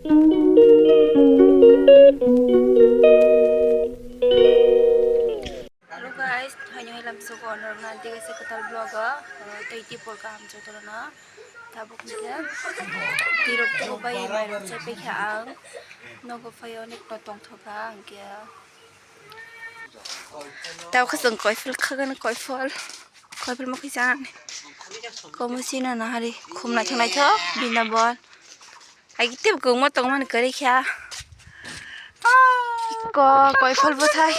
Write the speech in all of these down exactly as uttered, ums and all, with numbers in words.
Hello guys, haino helam suko norok na diga se kwtal vlog o, tei tei por kaham jotono. Tabuk ni khe tirok tubu bai mairok chai pai kha ang. Nogo phai onek no tongthoka ang khe. Tabuk khe chwng koiphol khagani koiphol. Koiphol mokhi chanani. Komo china nahari khum naithok naithok bina bol. Ai tei kwbangma tongmani kwrwi kha. Ko koiphol bwthai.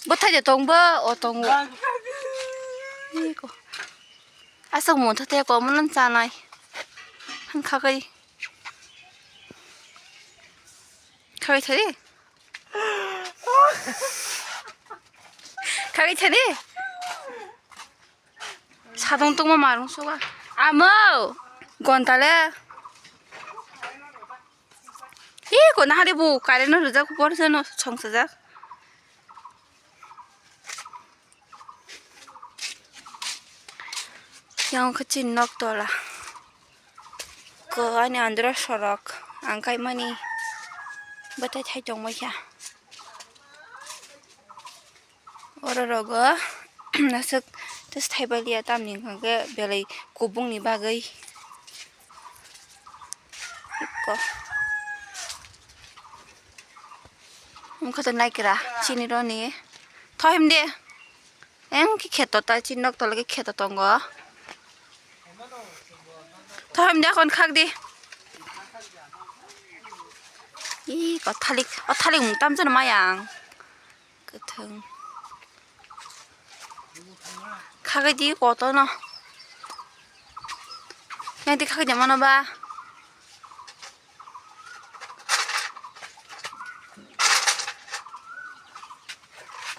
Bwthai de tongbo o tongo. Iko. Aswk mungtha tei komono chanai. Hwn khagai. Khagai thari. Khagai thari. Sadong tongma marung soba. Amo. Gontale. Iko nahari bu current no rijak por se no songsajak. Yang khe chini nok tola. Ko ani andro sorok ang kaimani bwtai thai tongmai kha. Oro rogo aswk tes thai baliya tamni hwnkhe belai kubungni bagwi. Ko. Wngkha to naikra chini roni. Thohim de. Engkhe kheto ta chini nok tola khe kheto tongo. Thohim de kon khak di. Ih, kothalik, kothalik mung tamjani mayang. Kwthwng. Khagwi di kotorno. Yang di khagwi mano ba.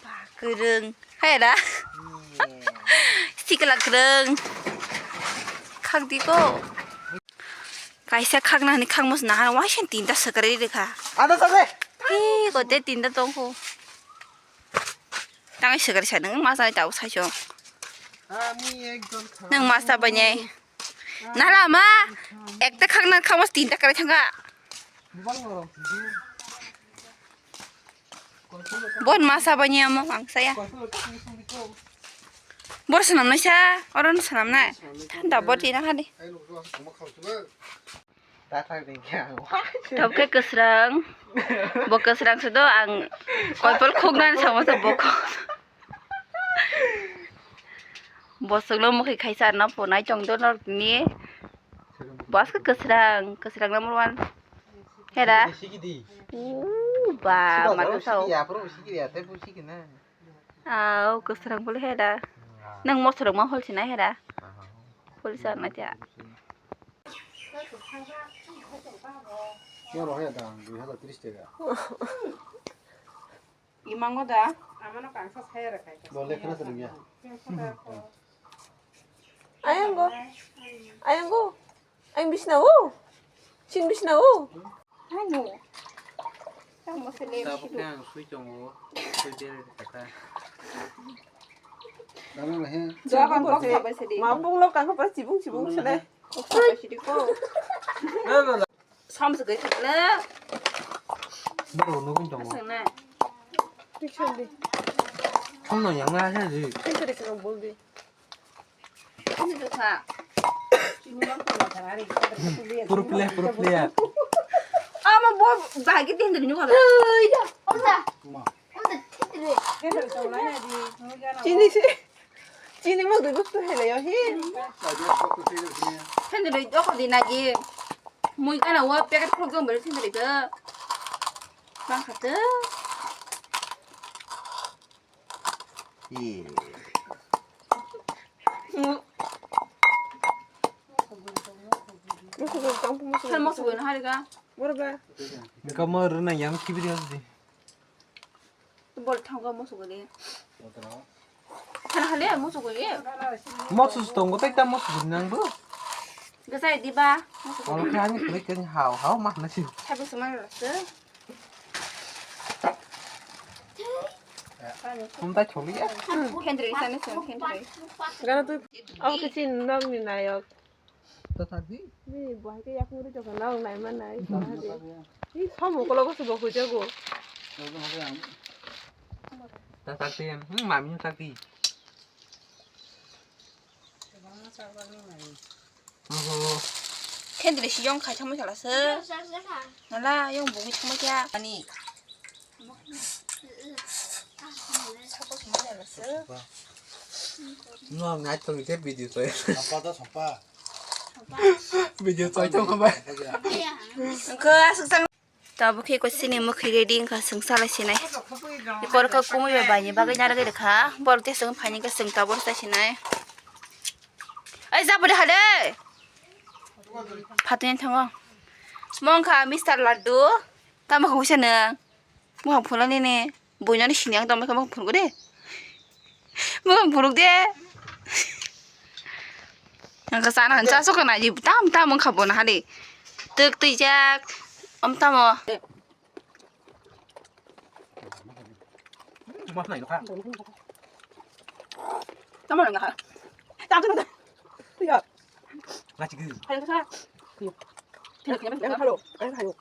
Ba, kwrwng. Hai da. Sikla kwrwng. Khak di ko. Kaisa khakna hwnwi khakmos nahar waisa tinta swkrai rikha. Ada sase. Hi, kote tinta tongkho. Tangai swkrai sa nwng masa tabuk saichung. আমি একজন খারাপ Nwng masa banyai. Nala ma. Ekta khakna khakmos tinta kwrai thangkha. Bon masa banyai amo ang saya. Bor swnam naisa, oro no swnam nai. Thanda bor tina hani. Tabuk khe kwsrang. Bo kwsrang se do ang koipol khuknani samo se bo khuk. Bosongno mokhe khaisa arna ponai chongdo norni. Bos khe kwsrang, kwsrang number one. Hera. Sikidi. Ooh, ba, Siba mata jaro sao. Sikidi, apro sikidi, ate bu sikidi na. Au, kwsrang bole hera. Nang mosorok ma holsi na hera. Aha. Holsi arna tia. Yoro hera dang, dui hazar tris tega. Imango da? Amano kangsa saya rwkha. Bo lekhana swrwngya. Ayang go. Ayang go. Ayang bisna o. Chin bisna o. Ano? Tamo se le. Tabuk khe ang sui tongo. Sui bere kata. Tamo he. Jaban bok sabai sidi. Ma bung lo kangsa pa chibung chibung sele. Kok sabai sidi ko. Sam se gari na. Bro, no kun tongo. Asang na. Picture di. Thong no yang na ha ji. Picture di ko bol di. Ini tu kha. Puro player, puro player. Ama bo bagi din din ni kha. Oi da. Onda. Ma. Onda thitri. Chini si. Chini mo dui buk tu hele yo hi. Sendiri doko di nagi. Mui kana wa packet khuluk jong beri sendiri ke. Bang khate. Iya. Musugo tang musugo. Kan musugo na hari ka. Borba. Kamu runa yang kibiri asdi. Bol thangka musugo de. Kana hale musugo de. Mosus tongo tai ta mosus nang bo. Gasai di ba. Ol kha ni kri kri hao hao mah na si. Sabu sumai rasa. Hum ta choli ya. Kendri sana sen kendri. Gana tu aku kecil nang ni nayok. Ta tak di. Ni buhai ke yakung ri jokha nang nai ma nai. Ni samu kolo ko subo ko jago. Ta tak di. Hmm, mami tak di. Oho. Kendri si yong khai thangma sala se. Nala yong bugi thangma kya. Ani. No, ngai tong ite video to. Sapa to sapa. Video to to khabai. Engkho asuk sang. Tabuk khe ko sini mukhi ready engkha sungsa lai sinai. Ikor kha kumui bai bai ni bagwi narwgwi rwkha. Borok te sung phaini khe sung tabuk sai sinai. Ai jabo de hade. Phatwi thango. Mongkha Mister Laddu. Tamo kha wisa nang. Mukhang phunuknini buinani sini ang tongmani khe mukhang phunukgo de. Mukhang phunuk de. Ang khe chana hwn chasuk kha naidi tam tam wngkha bo naha de. Twk twijak. Om tamo. Tamo wngkha. Tam tam. Twiya. Ngaji gini. Hayang sa. Twiya. Twiya, twiya, twiya, halo. Hayang, halo.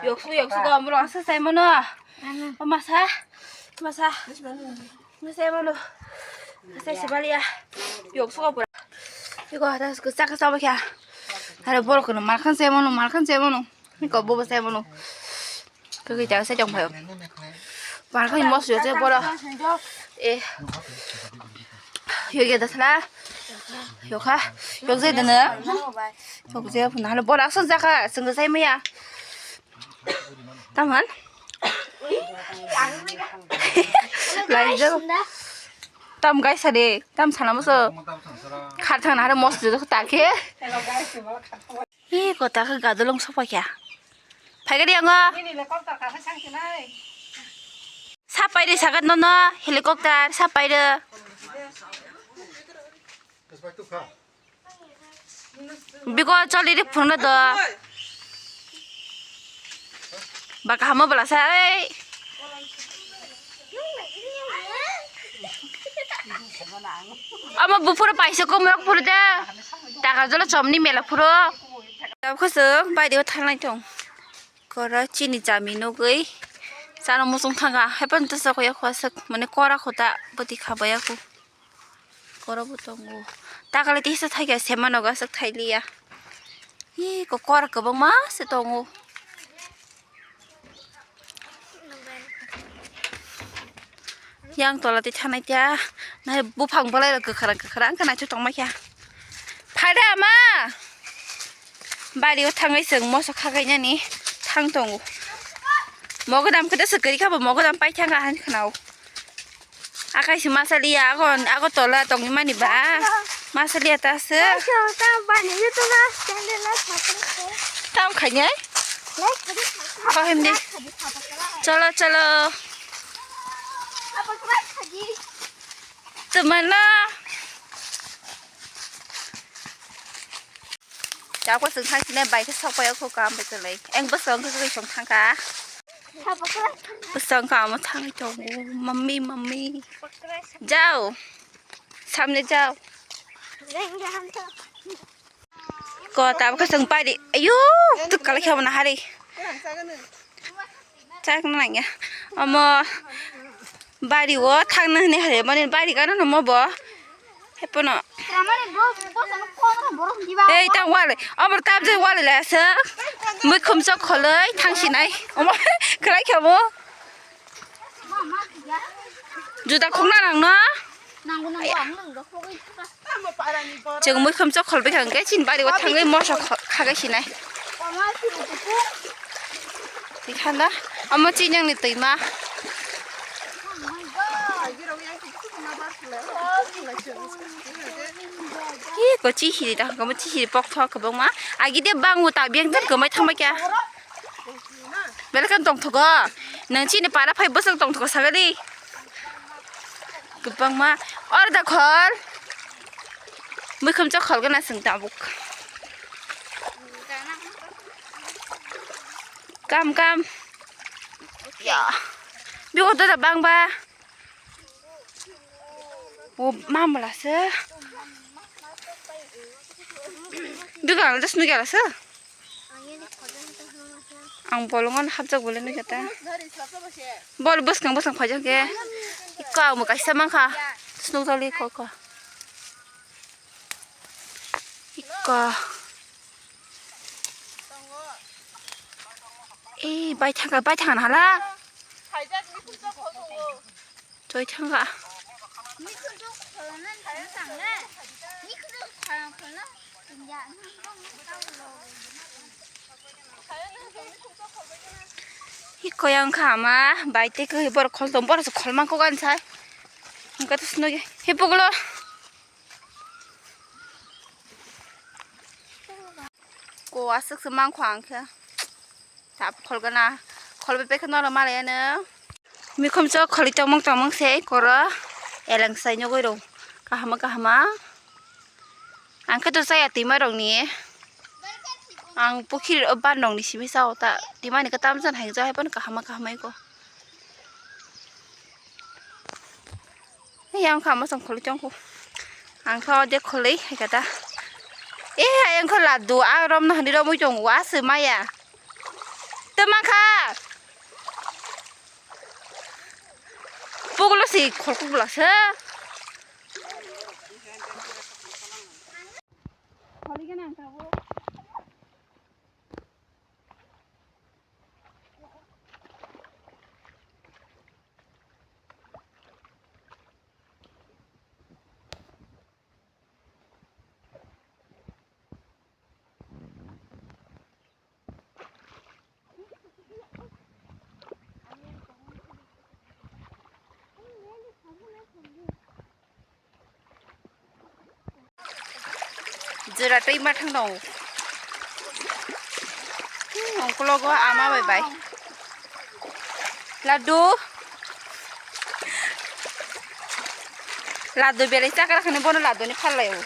Yoksu yoksu ko amro asa sai mano. O masa masa. Masa mano. Masa sibalia. Yoksu ko pura. Iko ada ko chaka chaba kya. Ada borok kono markhan sai mano markhan sai mano. Ko bobo sai mano. Kaki jaga sai jong phayo. Bar khai mos yo je bora. Eh. Yo ge dasla. Yo kha. Yo je dana. Yo je phuna halo bora so jaka sung sai maya. Taman. Lai jo. Tam gai sade. Tam sana moso. Khathang na halo mos jo ta khe. Hi kota khe gadolong sopa kya. Phaikari ango. Nini helicopter ka khe sang sinai. Sapai de sagat nono helicopter sapai de. Biko choli de phone do. Ba kaham bwla sai. Omo buphuru paisa komrok phuru de. Taka jolo chomni mela phuru. Tabuk khosok baidi o thanglai tong. Koro chini jami nugui. Chano muchung thanga. Hepan to chokya khosok. Mane kora khota bwtwi khabaya khu. Koro bo tongo. Takale tisa thaikha semano gasuk thailiya. Hi kokor kwbangma se tongo. Yang tola tei thanai tia. Nai buphang bolai rok kwkhwrang kwkhwrang wngkha naithok tongma khe. Phada ma. Bari o thangwi chwng moso khagainani thang tongo. Mogodam khe swkari kha bo mogodam pai thanga han khwnao. Akai si masaliya agon ago tola tongwi mani ba. Masaliya ta se. Tam khainai. Ko himdi. Cholo cholo. Tumana. Chakwa chwng thang sinai bai khe sok pai o kho kam bai kwlai. Eng bwswk wngkha kwlai song thangkha. Bwswk wngkha amo thangwi tongo. Mummy, mummy. Jao. Thamni jao. Ko tabuk khe chwng pai di. Ayu, tuk kala khe bo na hari. Chak na nangya. Omo bari o thang na hini hari mani bari gana no mo bo. Hepono. Ei ta wale. Omo tab je wale la sa. Mui khum chok kholoi thang sinai. Omo khlai khe bo. Juda khokna nang no? Nanggo, nanggo, ang nang rok khogoi thangkha. Chwng muikhum chok kholbai thang khe chini bari o thangwi moso kho-, khagai sinai. Ama suru kuku. Tikhanda, amo chini ang ni twima. Oh my God. Hi, ko chi hiri ta, ko chi hiri pok thok kwbangma. Agi de bang uta biang jar kwmai thangma kya. Belai kheno tongthogo. Nang chini para phai bwswk tongthogo sagadi. Kwbangma. Or da khol. Muikhum chok khol gana sing tabuk. Kam, kam. Ya. Bigo da bang ba. O mamla se. Bigo da snu gala se. Ang bolongo hapjak bolai nukya ta. Bol bwskang bwskang phaijak khe. Ikko ang bo kaisa mankha. Snukjali koko. Ikko. Ei, bai thangkha, bai thangkha hala. Choi thangkha. Hi koyang kha ama, bai tei khe borok khol tong, borok se khol mangkok ani sai. Hingke to snogi. Hi puklo. Ko aswk se mangkho ang khe. Sap kholgana. Kholbai pekhe norok malaiano. Mikhum chok kholi tongmung tongmung se koro. Eleng sai nugui rw. Kahama kahama. Ang khe to chaya twima rokni. Ang pukhiri o ban rokni simi sao ta. Twimani khe tamjani hai jai phano kahama kahama eko. Yang kha masong kholi tongkho. Ang kha ode kholi hai kata. Eh, ayang kha laddu, a romna hani romwi tongo, a se maya. Tama kha. Poglo se khol kugla se. Kholi gana ang kha bo. Jora tei ma thang dong. Hmm, ongkologo ama bai bai. Laddu. Laddu belai chakra khani bono laddu ni phalai o.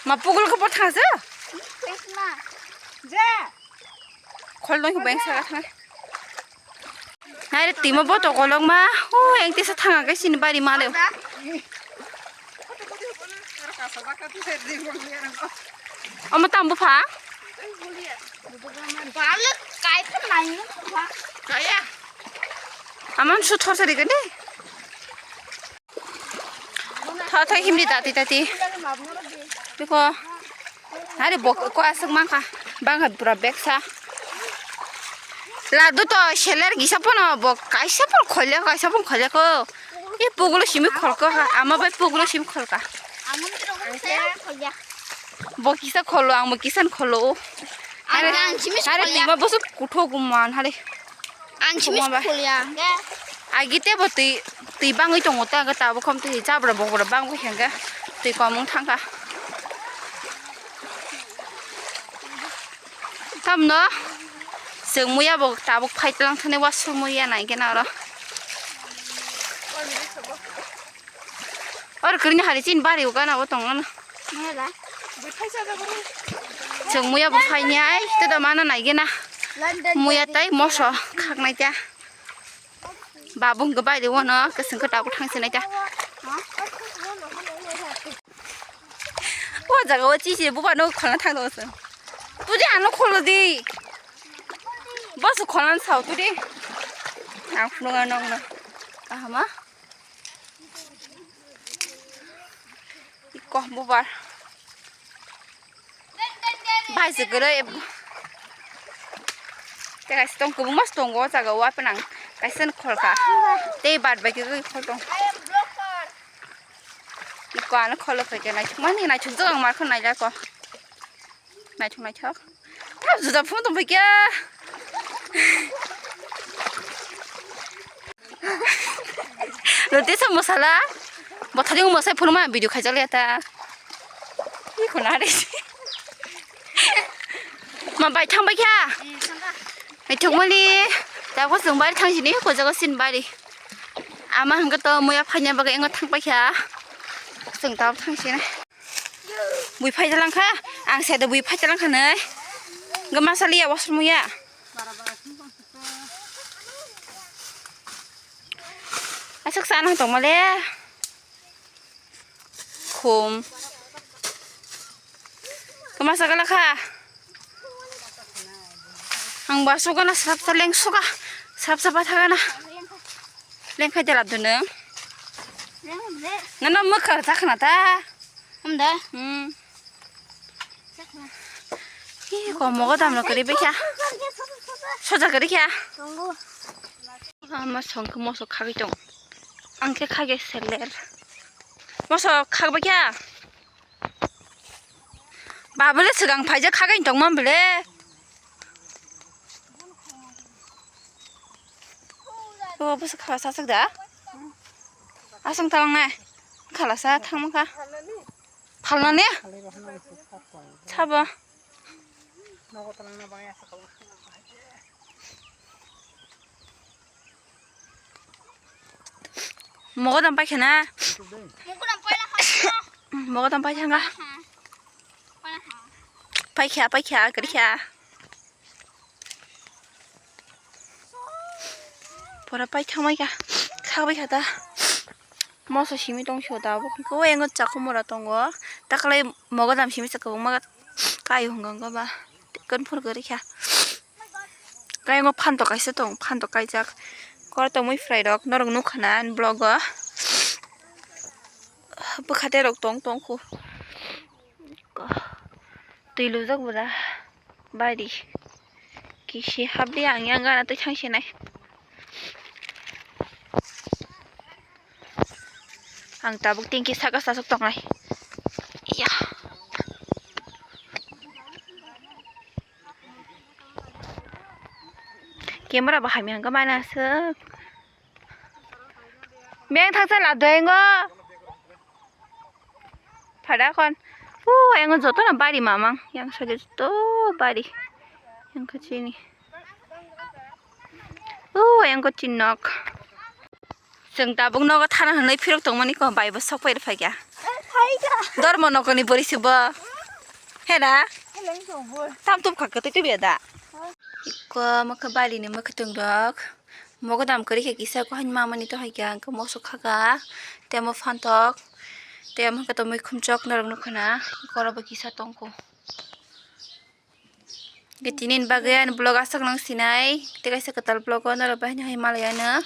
Ma pugul ko pothang sa? Khol noi beng sa thang. Nai re timo boto kolok ma. O engte sa thanga ke sini bari ma le. Omo tambo pha? Bale kai pha nai no pha. Kaya. Amam su thor sari gani. Tha tha himri tati tati. Biko. Hari bok ko aswk mangkha. Bangkha pura beksa. Ladu to seler gisa pono bo kaisa pon kholya kaisa pon kholya ko. E puglo simi kholko ha. Ama bai puglo simi kholka. Bo kisa kholo ang bo kisan kholo. Are are tima bosu kutho guman hare. Ang simi khulya. Agi tebo twi, twi bangwi tongo ta, tabuk khom twi chabra bokra bangwi hengga twi komung thangkha. Tamno chwng muya bo tabuk phai tlang thani wasuk muya nai gena oro. Oro kwrwini hari chini bari o gana o tongmano. Chwng muya bo phaini ai, tei da mana nai gena. Muya tai moso khaknai ta. Babu hwnkhe bai de wano, kwswng khe tabuk thang sinai ta. O jaga o chichi buba no kholna thang do se. Tudi ano kholo di. Bosu kholna sao tudi. Ang phunung ano no. Kahama. Iko bubar. Bai se gere. Te kaisa tong kubung mas tongo o jaga o apenang. Kaisa ni kholka. Tei bad bai khe khol tong. Iko ano kholo phaikhe naithok mani naithok jagong mar khon nailai ko. Naithok naithok. Thap juda phone tong phaikhe. Roti sa masala. Bothari mo sai phone ma video khaijak le ta. Iko na re. Ma bai thang bai kha. Naithok mani. Tabuk chwng bari thang sini ko jaga sin bari. Ama hwnkhe to muya phaina bagwi engo thang paikha. Chwng tabuk thang sini. Bui phai jalang kha. Ang se do bui phai jalang kha nei. Gama saliya wasur muya. Aswk sana tong male. Khum. Kama sagala kha. Ang ba sugana srapsa leng suga. Srapsa ba thagana. Leng khai jalap dunung. Ngana mukar jakna ta. Amda. Hmm. Hi ko mogo damno kari bekha. Soja kari kha. Ama songkhe moso khagwi tong. Ang khe khage seler. Moso khagbai kha. Babule swkang phaijak khagwi tongma bole. O bwswk kha saswk da. Aswng talangnai. Khalasa thangma kha. Phalnani? Sabo. Mogodam paikha na? Mogodam paikha nga. Paikha, paikha, kwrwikha. Pora pai thangbai kha, khakbai kha ta. Moso simi tong sio tabuk. Ko engo chakhumora tongo. Taklai mogodam simi sa kwbangma kai hwnka hwnka ba. Kon phur kwrwi kha. Kai engo phantok kaisa tong, phantok kaijak. Kor tongmwi phwrai rok norok nukha na ani vlog o. Bwkhate rok tong tong khu. Twi lujak bwla bari kisi hapli ang yang gana twi thang sinai. Ang tabuk tingki saka sasuk tongnai. Iya. Camera bo hamya hwnkhe mana aswk. Beng thangsa la doengo. Phada kon. Uh, yang joto na bari mamang. Yang saja joto bari. Yang kecil ni. Uh, yang kecil nok. Chwng tabuk nogo thana hwnwi phirok tongmani ko bai bo sok pai phaikya. Dormo nokoni bwrwi se bo. Hena? Tam tum kha kwtwi twi da. Ko mokhe bari ni mokhe tong rok. Mogodam kwrwi khe kisa ko hani mamani to hai khe ang khe moso kha kha. Tei omo phantok. Tei omo khe to muikhum chok norok nukha na. Koro bo kisa tongkho. Tini ni bagwi ani vlog aswk nang sinai. Tei kaisa kwtal vlog o norok bai hai malai ano.